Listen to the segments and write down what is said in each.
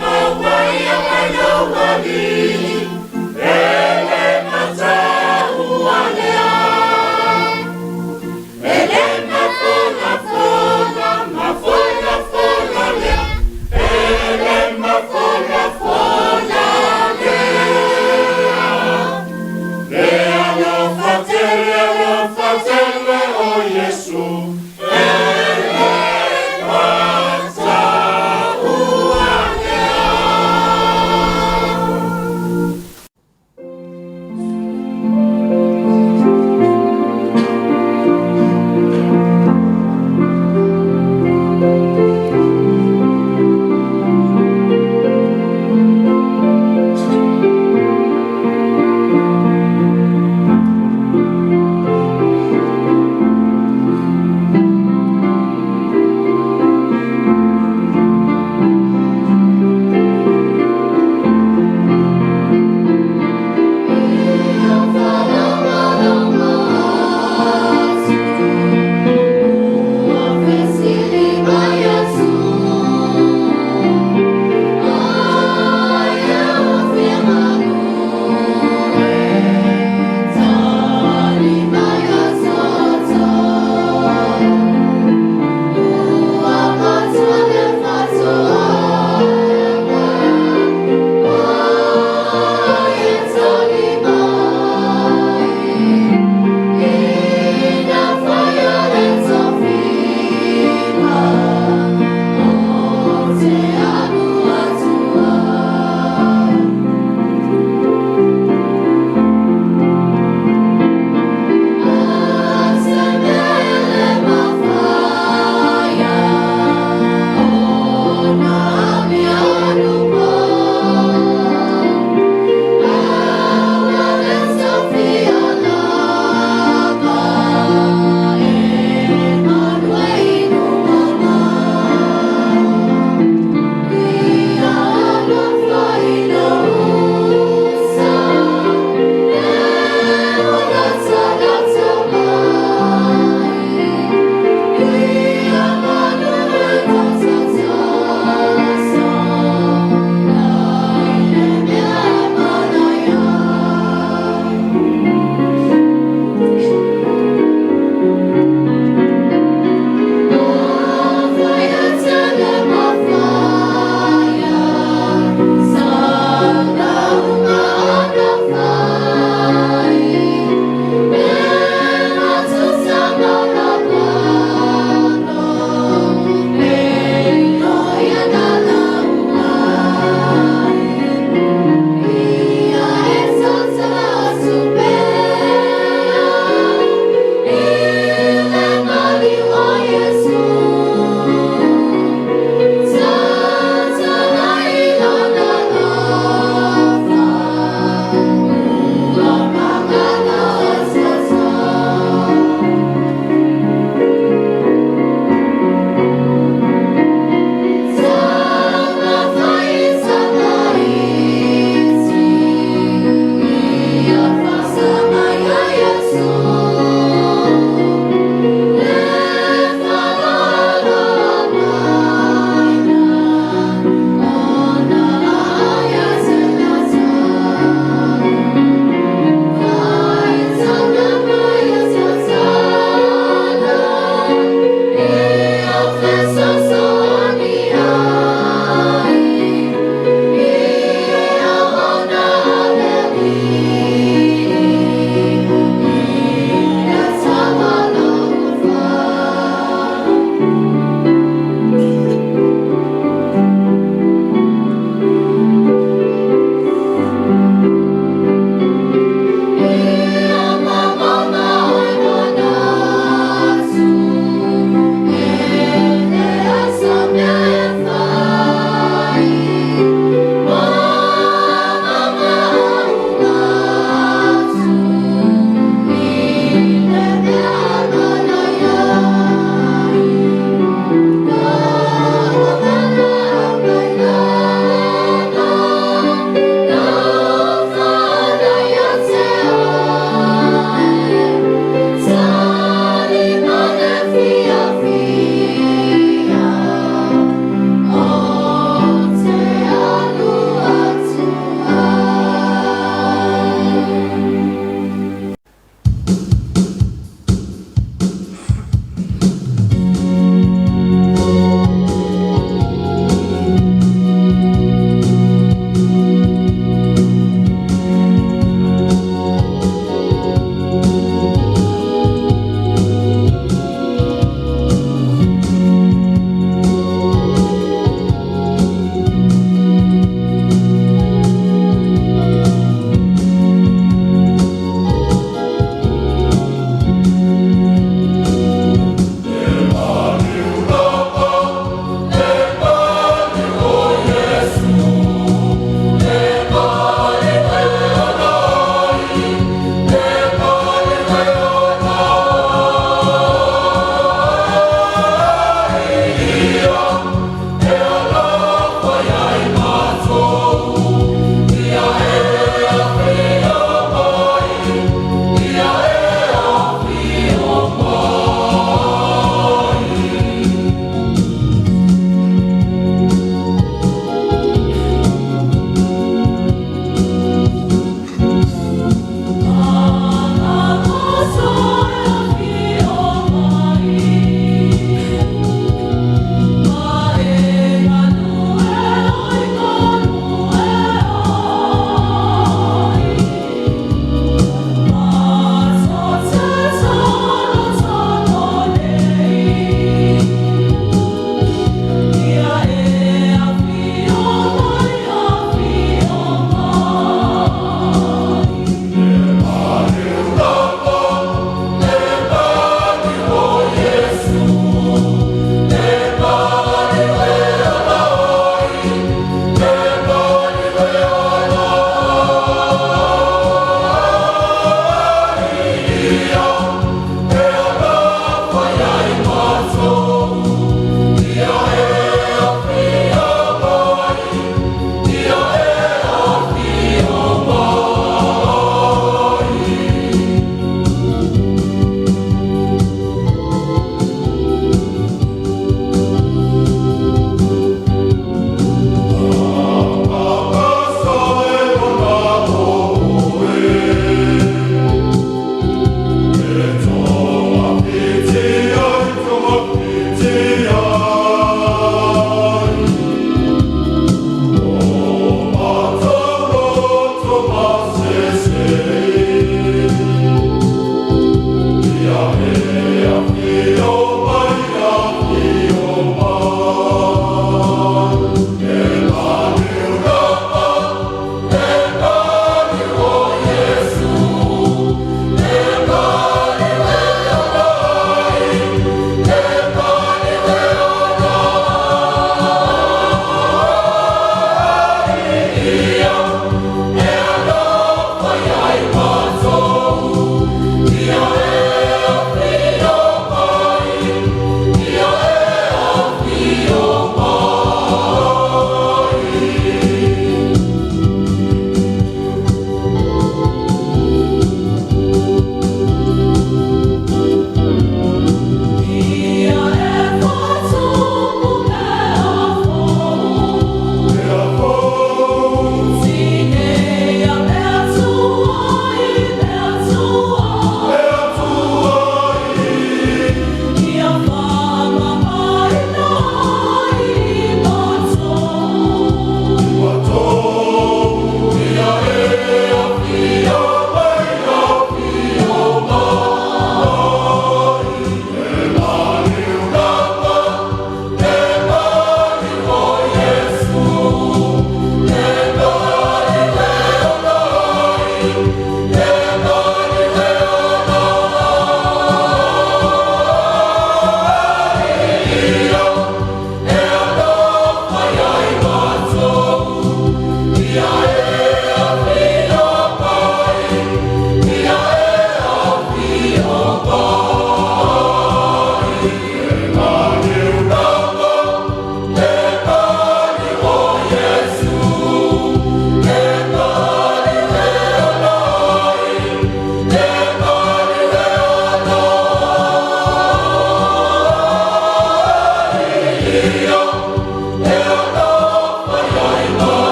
Maua ia mai lou Alii, e le mata.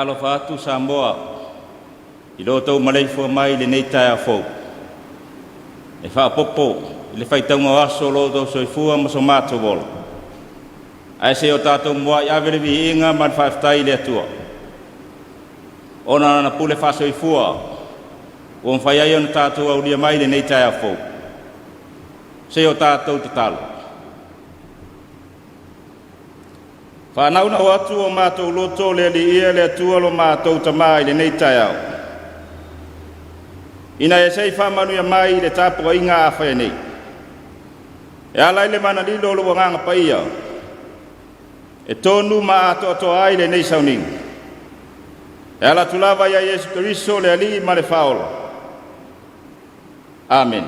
Faatalofa atu Samoa i lo outou maleifua mai i lenei taeao fou e faaopoopo i le faitauga o aso o lo outou soifua ma so matou ola. Ae se i o tatou muai ave le viiga ma le faafetai i le Atua ona o Lana pule faasoifua ua mafai ai ona tatou aulia mai lenei taeao fou. Se i o tatou tatalo. Faanaunau atu o matou loto le Alii ia le Atua lo matou Tama i lenei taeao, ina ia se i faamanuia mai i le tapuaiga a faia nei, e ala i le mana lilo o lou Agaga Paia, e tonu ma atoatoa ai lenei sauniga. E ala atu lava ia Iesu Keriso le Alii ma le Faaola. Amene.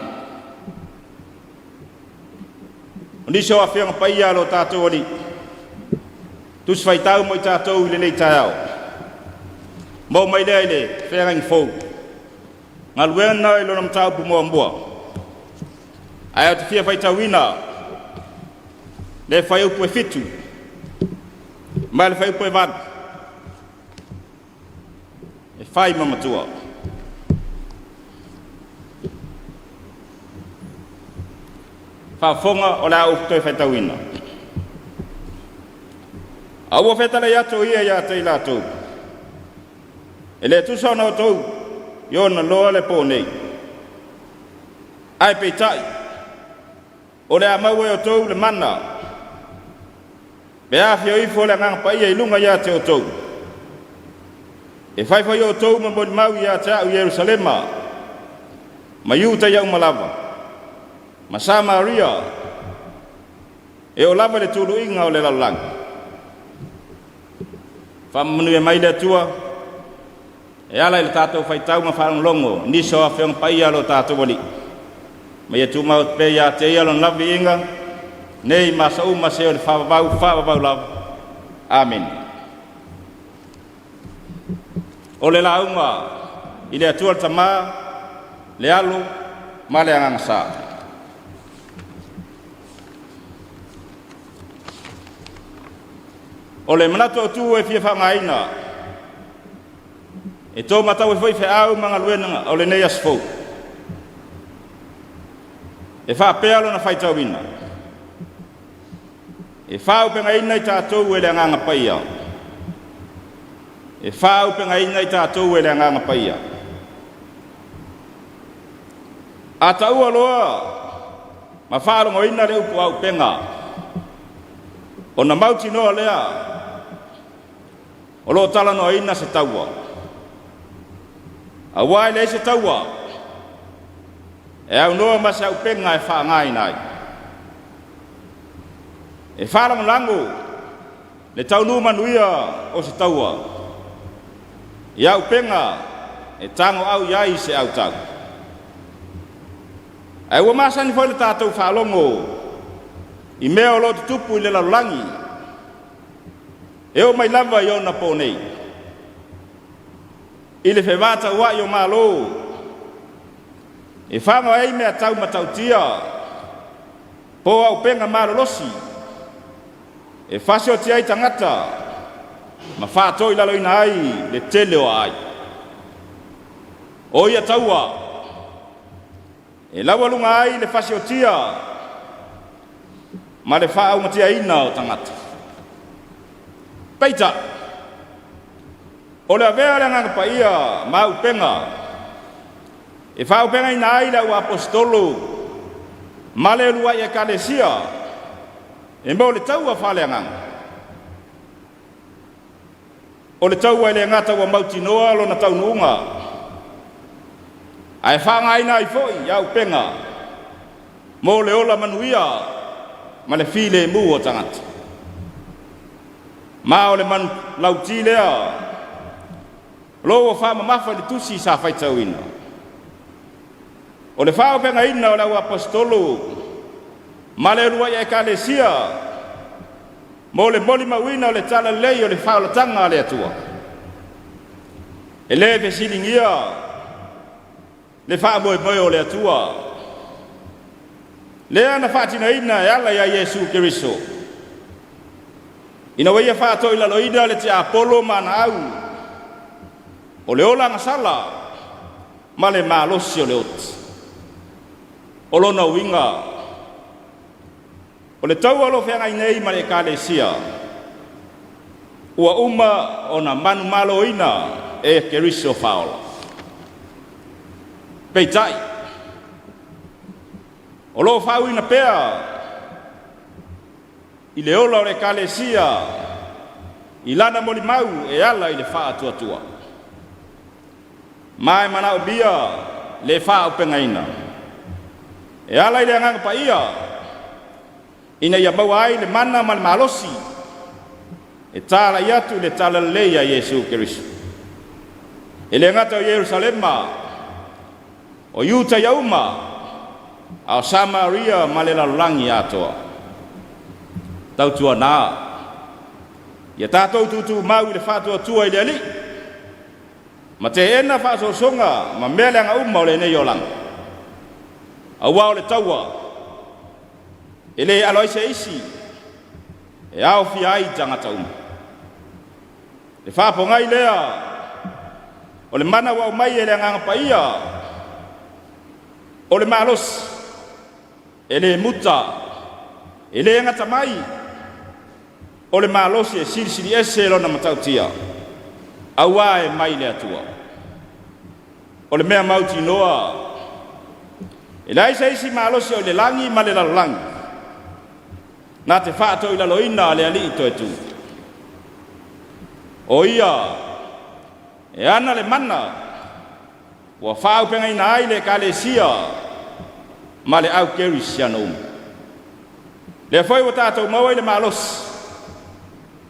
O nisi o afioga paia a lo tatou Alii, tusi faitau mo i tatou i lenei taeao. Maua mai lea i le feagaiga fou. Galuega i lona mataupu muamua. Ae ou te fia faitauina le fuaiupu e 7 ma le fuaiupu e 8 e fai ma matua. Faafofoga o le a ou toe faitauina. A ua fetalai atu ia ia te i latou, e le tusa ona outou i ona loa le po nei. Ae peitai, o le a maua e outou le mana, pe afio ifo le Agaga Paia i luga ia te outou. E fai foi outou ma molimau ia te au i Ierusalema, ma Iutaia uma lava, ma Samaria, e oo lava i le tuluiga o le lalolagi. Faamanuia mai le Atua e ala i le tatou faitauga faalogologo nisi o afioga paia a lo tatou Alii. Ma ia tumau pea ia te ia lona lava viiga, nei ma aso uma seia o le faavavau, faavavau lava. Amene. O le lauga i le Atua le Tama, le Alo ma le Agaga Sa. O le manatu autu e fia faaaogaina e tō matau ai foi feau ma galuega o lenei aso fou. E faapea lona faitauina, e faaaupegaina i tatou e le Agaga Paia. E faaaupegaina i tatou e le Agaga Paia. A taua loa ma faalogoina le upu aupega, ona mautinoa lea o lo o talanoaina se taua. Aua e leai se taua e aunoa ma se aupega e faaaogaina ai. E faalagolago le taunuu manuia o se taua i aupega e tagoau i ai se autau. Ae ua masani foi le tatou faalogo i mea o lo o tutupu i le lalolagi e oo mai lava i ona po nei, i le fevataua'i o Malo e faga ai mea tau matautia po o auupega malolosi e fasioti ai tagata ma faatoilaloina ai le tele o aai. O ia taua e laualuga ai le fasiotia ma le faaugatiaina o tagata. Peitai, o le avea o le Agaga Paia ma auupega e faaaupegaina ai le auaposetolo ma le uluai ekalesia e mo le taua faaleagaga. O le taua e le gata ua mautinoa lona taunuuga, ae faaaogaina ai foi auupega mo le ola manuia ma le filemu o tagata. Ma o le manulauti lea o lo ua faamamafa i le tusi sa faitauina. O le faaaupegaina o le auaposetolo ma le uluai ekalesia mo le molimauina o le talalelei o le faaolataga a le Atua. E le fesiligia le faamoemoe o le Atua, lea na faatinoina e ala ia Iesu Keriso, ina ua ia faatoilaloina le tiapolo ma ana au. O le ola agasala ma le malosi o le oti. O lona uiga, o le taua o lo o feagai nei ma le Ekalesia, ua uma ona manumaloina e Keriso Faaola. Peitai, o lo o faauuina pea i le ola o le Ekalesia i lana molimau e ala i le faatuatua. Ma e manaomia le faaaupegaina e ala i le Agaga Paia ina ia maua ai le mana ma le malosi e talai atu le talalelei a Iesu Keriso. E le gata o Ierusalema, o Iutaia uma, a o Samaria ma le lalolagi atoa. Tautuana, ia tatou tutumau i le faatuatua i le Alii, ma teena faasosoga ma mea leaga uma o lenei olaga. Aua o le taua, e le alo ai se isi, e aofia ai tagata uma. Le faapogai lea o le mana ua aumai e le Agaga Paia, o le malosi, e le muta, e le gata mai, o le malosi e silisili ese lona matautia, aua e mai le Atua. O le mea mautinoa, e leai se isi malosi o i le lagi ma le lalolagi, na te faatoilaloina le Alii toe tu. O ia e ana le mana ua faaaupegaina ai le Ekalesia ma le au kerisiano uma. Lea foi ua tatou maua ai le malosi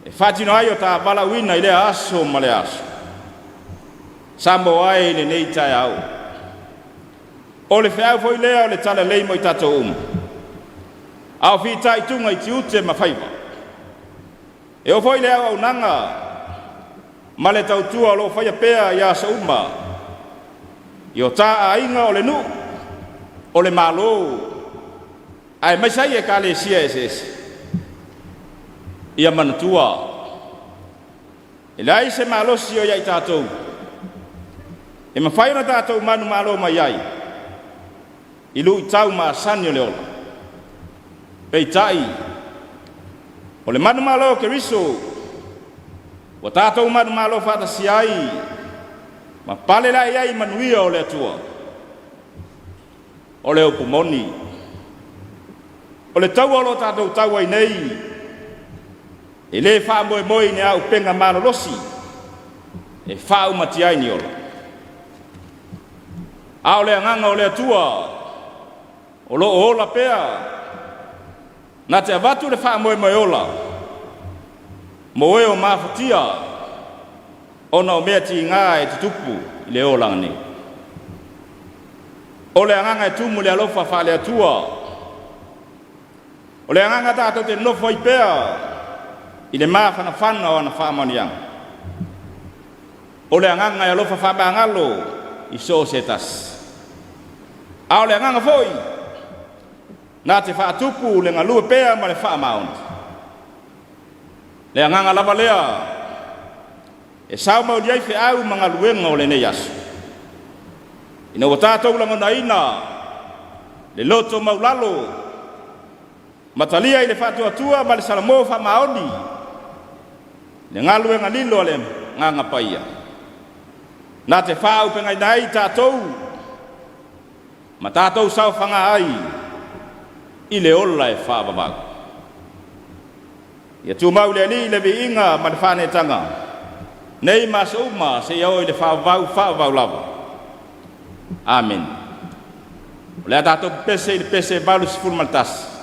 e faatino ai o ta valaauina i lea aso ma lea aso. Samoa e i lenei taeao. O le feau foi lea o le talalelei mo i tatou uma. A o fitaituga i tiute ma faiva. E oo foi i le auaunaga ma le tautua o lo o faia pea i aso uma, i o ta aiga o le nuu, o le Malo, aemaise ai Ekalesia eseese. Ia manatua, e leai se malosi o ia i tatou, e mafai ona tatou manumalo mai ai, i luitau masani o le ola. Peitai, o le manumalo o Keriso, ua tatou manumalo faatasi ai, ma pale laei ai i manuia o le Atua. O le upu moni, o le taua o lo o tatou tau ai nei, e le faamoemoe i ni auupega malolosi e faaumatia ai ni ola. A o le agaga o le Atua, o lo o ola pea, na te avatu le faamoemoe ola, mo e o mafatia, ona o mea tiga e tutupu i le olaga nei. O le agaga e tumu i le alofa faale-Atua, o le agaga tatou te nofo ai pea i le mafanafana o ana faamanuiaga. O le agaga e alofa faamagalo i so o se tasi. A o le agaga foi na te faatupu le galue pea ma le faamaoni. Le agaga lava lea e sao mauli ai feau ma galuega o lenei aso. Ina ua tatou lagonaina le loto maulalo ma talia i le faatuatua ma le salamo faamaoni le galuega lilo a le Agaga Paia. Na te faaaupegaina ai tatou ma tatou saofaga ai i le ola e faavavau. Ia tumau le Alii le viiga ma le faaneetaga, nei ma aso uma seia oo i le faavavau faavavau lava. Amene. O le a tatou pepese i le pese 81.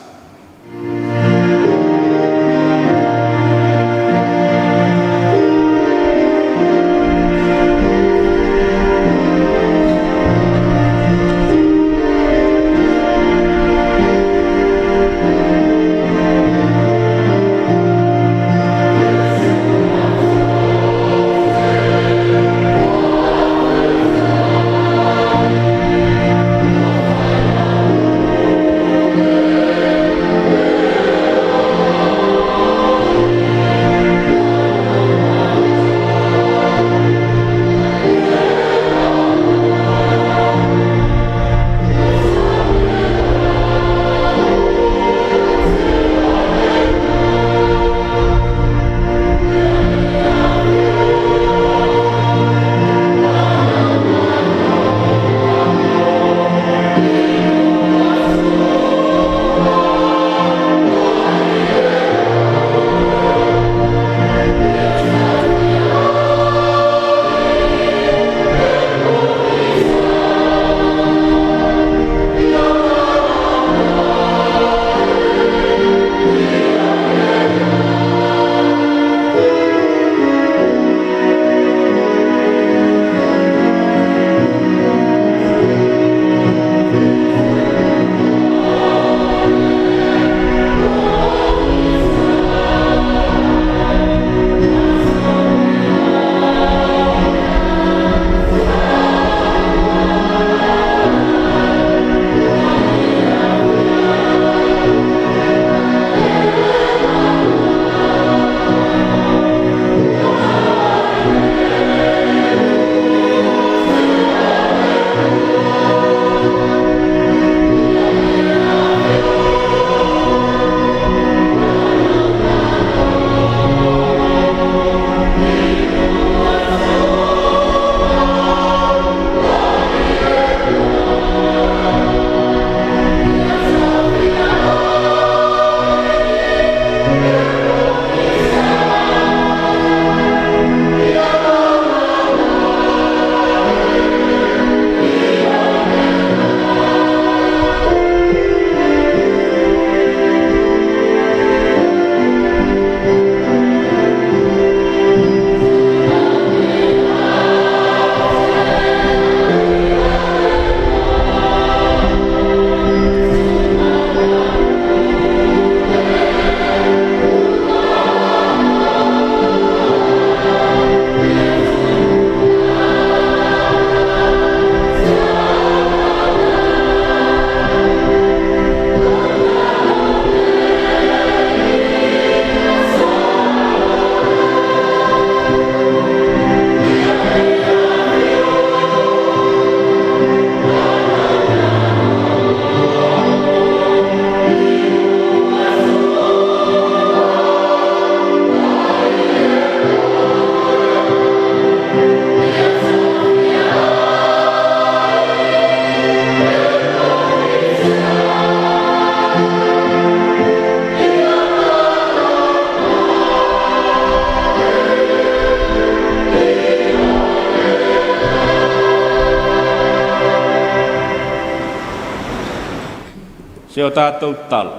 Se o tatou tatalo.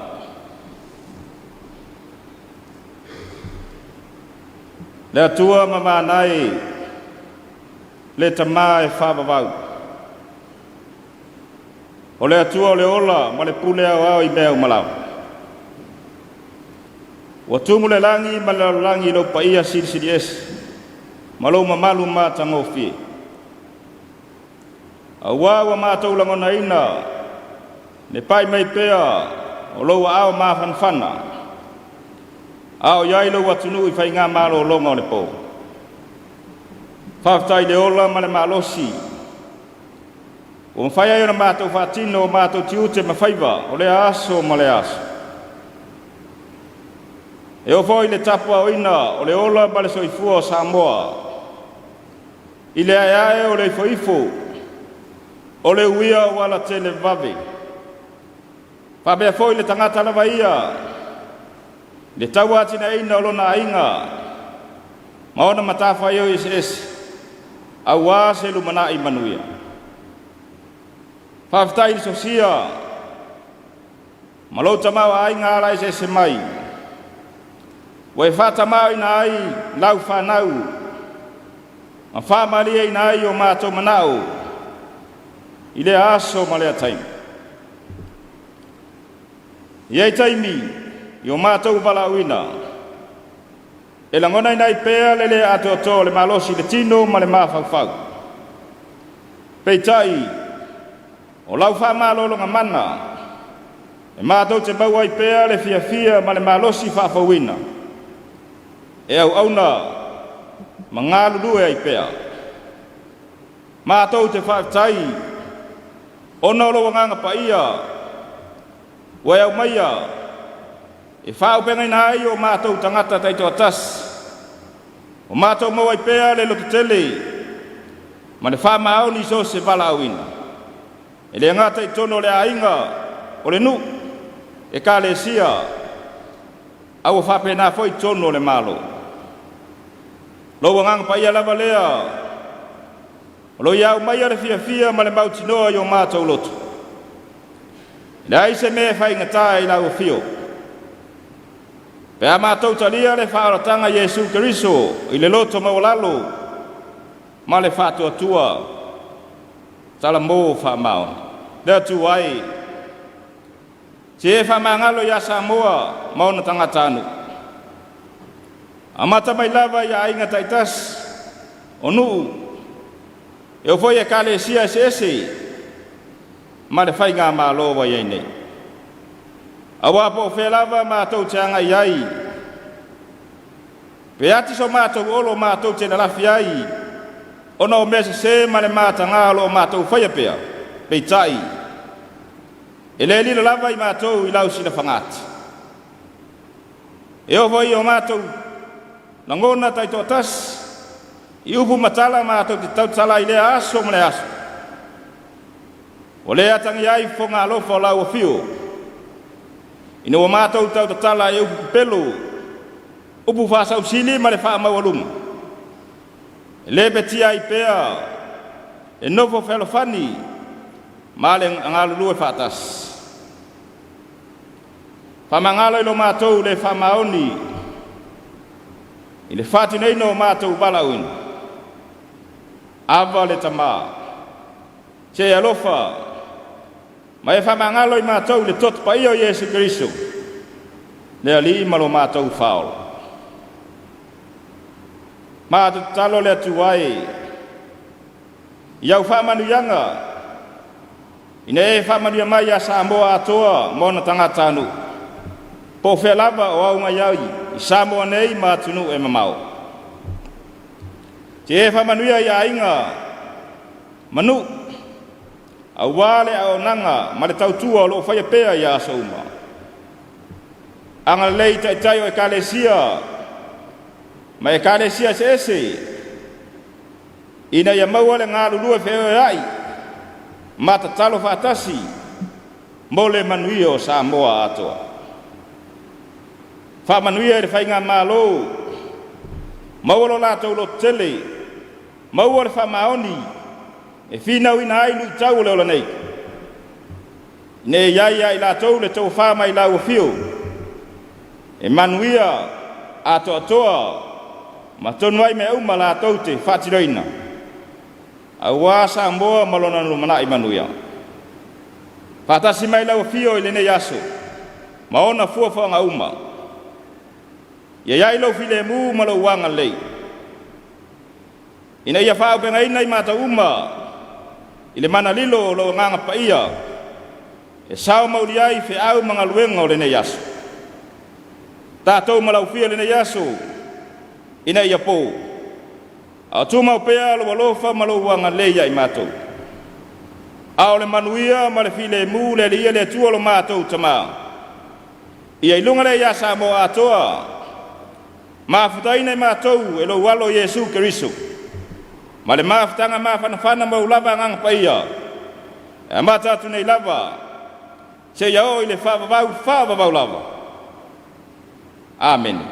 Le Atua mamana e, le Tama e faavavau, o le Atua o le ola ma le pule aoao i mea uma lava. Ua tumu le lagi ma le lalolagi i lou paia silisiliese ma lou mamalu matagofie. Auā ua matou lagonaina le pai mai pea o lou aao mafanafana a o i ai lou atunuu i faiga malologa o le po. Faafetai i le ola ma le malosi ua mafai ai ona matou faatino o matou tiute ma faiva o lea aso ma lea aso. E oo foi i le tapuaaoina o le ola ma le soifua o Samoa i le aeae o le ifoifo o le uia o ala televavave, faapea foi le tagata lava ia i le tauatiaeina o lona aiga ma ona matafaioi eseese aua se lumanai manuia. Faafetai i le sosia ma lou tamaoaiga ala eseese mai ua e faatamaoaigaina ai lau fanau ma faamalieina ai o matou manao i lea aso ma lea taimi. E i ai taimi i o matou valaauina e lagonaina ai pea le le atoatoa o le malosi i le tino ma le mafaufau. Peitai, o lau faamalologa mana e matou te maua ai pea le fiafia ma le malosi faafouina e auauna ma galulue ai pea. Matou te faafetai ona o lou Agaga Paia ua e aumaia e faaauupegaina ai o matou tagata taitoatasi, o matou maua ai pea le lototele ma le faamaoni i so o se valaauina, e le gata i totonu o le aiga, o le nuu, ekalesia, a ua faapena foi totonu o le Malo. Lou Agaga Paia lava lea o lo o ia aumaia le fiafia ma le mautinoa i o matou loto. E leai se mea e faigata i lau afio, pe a matou talia le faaolataga a Iesu Keriso i le loto maualalo ma le faatuatua talamo faamaoni. Le Atua e, se e faamagalo ia Samoa ma ona tagatanuu, amata mai lava i aiga taitasi, o nuu, e oo foi i ekalesia eseese ma le faigamalo ua i ai nei. Aua po o fea lava matou te agai ai, pe ati so matou olo matou te lalafi ai ona o mea sese ma le mataga o lo o matou faia pea, peitai, e le lilo lava i matou i lau silafagati. E oo foi i o matou lagona taitoatasi, i upu ma tala matou te tautala ai i lea aso ma lea aso, ua le atagia ai fofoga alofa o lau afio, ina ua matou tautatala i upu pepelo, upu faasausili ma le faamaualuga, e lepetia ai pea le nofo fealofani ma le galulue faatasi. Faamagalo i lo matou le faamaoni i le faatinoina o matou valaauina. Ava le Tama, se e alofa ma e faamagalo i matou i le toto paia o Iesu Keriso, le Alii ma lo matou Faaola. Matou tatalo le Atua e, i au faamanuiaga, ina e faamanuia mai ia Samoa atoa ma ona tagatanuu, po o fea lava o augai ai i Samoa nei ma atunuu e mamao. Te e faamanuia i aiga ma nuu, aua le auaunaga ma le tautua o lo o faia pea i aso uma. Agalelei i taitai o ekalesia ma ekalesia eseese, ina ia maua le galulue feoeoea'i ma tatalo faatasi mo le manuia o Samoa atoa. Faamanuia i le faigamalo, maua lo latou lototele, maua le faamaoni e finauina ai luitau o le ola nei. Ina ia i ai ia i latou le tofa mai lau afio, e manuia atoatoa ma tonu ai mea uma latou te faatinoina, aua Samoa ma lona lumanai manuia. Faatasi mai lau afio i lenei aso ma ona fuafuaga uma. Ia i ai lou filemu ma lou agalelei, ina ia faaauupegaina i matou uma i le mana lilo o lou Agaga Paia e sao ma uli ai feau ma galuega o lenei aso. Tatou malaufia i lenei aso ina ia po, a o tumau pea lou alofa ma lou agalelei ia i matou. A o le manuia ma le filemu le Alii le Atua lo matou Tama, ia i luga lea ia Samoa atoa, mafutaina i matou e lou alo Iesu Keriso, ma le mafutaga mafanafana ma ou lava Agaga Paia, e amata atu nei lava, seia oo i le faavavau faavavau lava. Amene.